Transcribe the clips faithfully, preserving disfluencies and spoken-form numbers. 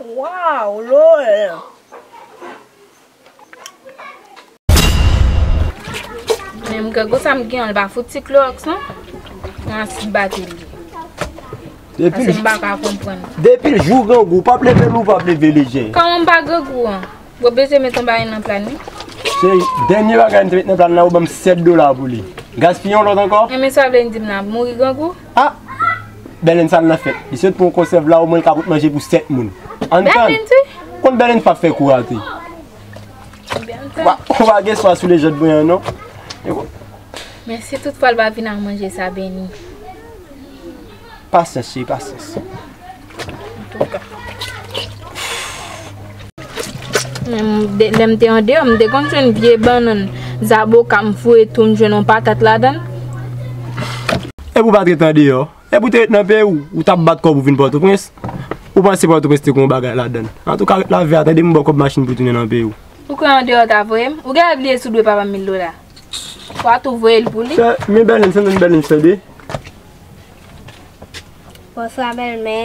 Waw, Lord! Men grangou sa m gen an, li pa fout ti klowòks non. Nan asid batri li. Depi Paske m pa ka konprann. Depi l jou grangou, w p ap leve l, ou p ap leve lejè. Kòman m pa grangou an? Ou bezwen met yon bagay nan pla n wi. Cheri, dènye bagay m te met nan pla n la, ou ban m sèt dola pou li. Gaspiye yon lòt ankò? Enben sa vle di m nan ap mouri grangou? Ah! Bèlens al nan fèt. Li sot pran yon konsèv la, omwen l ka pot manje pou sèt moun. Ann tann. Bèlens wi? Konn Bèlens p ap fè kou rate. Ebyen, ann tann. Ou pa gen swa sou lejòt mwen an non. Mèsi tout fwa l pa vin ak manje sa, Bèni. Pasyans, cheri, pasyans. Antouka. Men m de- lè m te andeyò, m te konn jwenn vye bannann, zaboka, m foure tou, m jwenn yon patat ladan l. Epi w pa t ret andeyò? Epi w te ret nan peyi w, ou t ap bat kò w pou vin Pòtoprens? Ou panse Pòtoprens te gen yon bagay ladan l? Antouka, ret lavi a, tande, m ba w kòb machin pou w tounen nan peyi w. Ou kwè andeyò ta voye m? Ou genlè bliye si w dwe papa m mil dola. W a tou voye l pou li. Sè, men Bèlens, ann tann Bèlens tande. Bonswa bèlmè.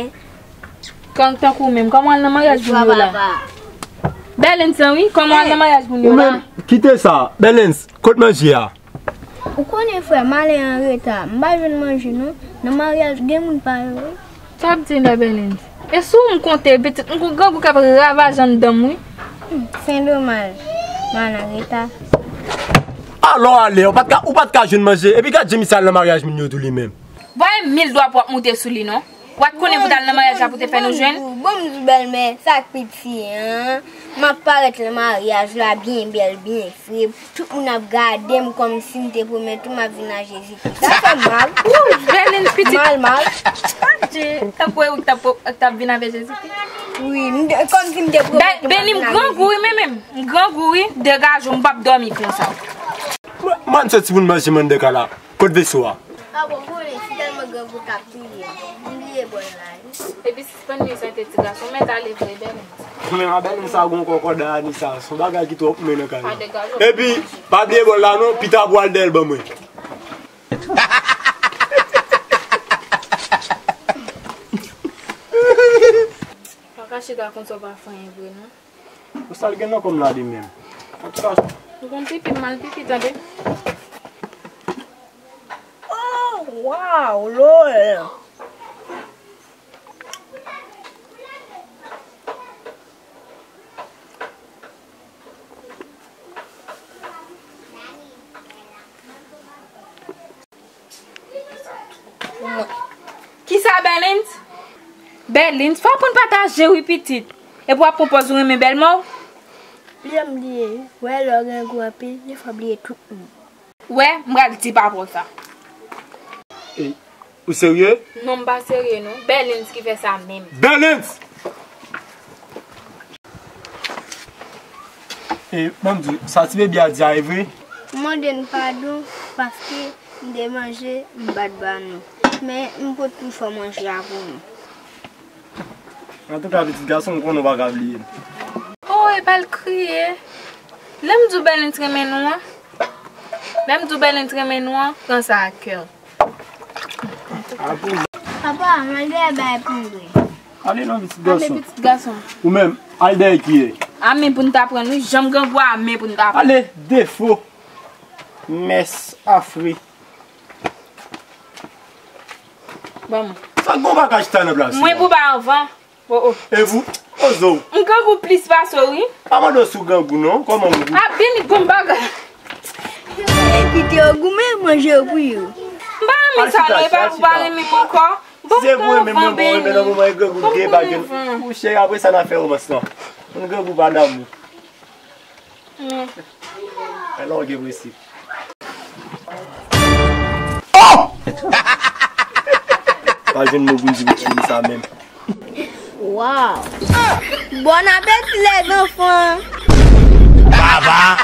Kòm tankou menm, kòman w al nan maryaj moun yo la? Bèlens lan wi, kòman w al nan maryaj moun yo la? Ou menm, kite sa. Bèlens, kot manje a? Ou konnen frè, m ale anreta. M pa jwenn manje non. Nan maryaj gen moun pa yo wi. Sa w ap di la Bèlens? E sou m konte, pitit, m gon grangou k ap ravaje anndan m wi. Hmm, se domaj. M al anreta. Alò ale, ou pa t ka, ou pa t ka jwenn manje. Epi gad jan misye al nan maryaj moun yo tou li menm. Voye mil dwa pou w ap moute sou li non. W a t konnen pou w t al nan maryaj la pou te fè nou jwenn. Bon, m di w bèlmè, sa k piti an. M ap parèt nan maryaj la byen bèl, byen fre. Tout moun ap gade m kòmsi m te pwomèt ou m ap vin a Jezikri. Sa fè m mal. Ou vèlin pitit. Mal, mal. Adje, tankou e ou k t ap, k t ap vin avè Jezikri. Wi, m te- kòmsi m te pwomèt ou m ap vin a Jezikri. Bèni, m grangou wi, men menm. M grangou wi, degaje w, m p ap dòmi konsa. Mwen, mwen soti pou n manje mann de kala. Kot veso a? Ah bon, konnen, si tèlman grangou t ap touye m. M bliye bòl la wi. Epi sispann nwi sante ti gason, mèt ale vre, Bèlin. Men a Bèlin sa gon kòkòda Anisa, se yon bagay ki twò pou mwen nan kay la. Epi, pa bliye bòl la non, pita pou al dèyè l ban mwen. Pa ka chita konsa w pa fè anyen vre non. Pou sa l gen nan kò m la li menm. Antouka. M konn pipi, m al pipi, tande. Oh, wow, Lord. Kisa, Bèlins? Bèlins, fò pou n pataje wi, pitit. Epi w ap pran pòz ou renmen bèlmè w? Bliye m bliye wi. Wè, lè w gen gou anpil, defwa w bliye tout moun. Wè, m pral di papa w sa. Ey, ou serye? Non, m pa serye non. Bèlins ki fè sa menm. Bèlins! E, ban m di w, sa ti bebi a di a e vre? M mande n padon paske m te manje, m pa t ba nou. Men, m pot tou fè manje a pou nou. Antouka, pitit gason, m konnen w pa ka bliye m. Oh, epa l kriye. Lè m di w Bèlins renmen nou an, lè m di w Bèlins renmen nou an, pran sa ak kè w. Papa, mande bay pou mwen. Ale non, pitit gason. Ale, pitit gason. Ou menm, al dèyè kiyè? A men pou n ta pran, nou janm grangou a men pou n ta pran. Ale, defo. Mès afri. Ban mwen. Sa gon bagay chita nan plas. Mwen pou bay anvan. Oh, oh. E vou? Ozo. M grangou plis pase w, wi. Pa mande w si w grangou, non. Kòman w ye? A, Bèlins, gon bagay. Kite yo goumen, manje yo pou yo. M pa renmen sa, non. E pa pou pa renmen m ankò. Bon, se pou renmen m, bon, renmen nan moman e grangou, m gen pa gen. Ou cheri, apre sa, n a fè romans, non. Moun grangou pa damou. Alò, gen prensip. Oh! Pa jwenn mo pou m di pou m di sa menm. Wow! Bon apeti, les enfants! Baba!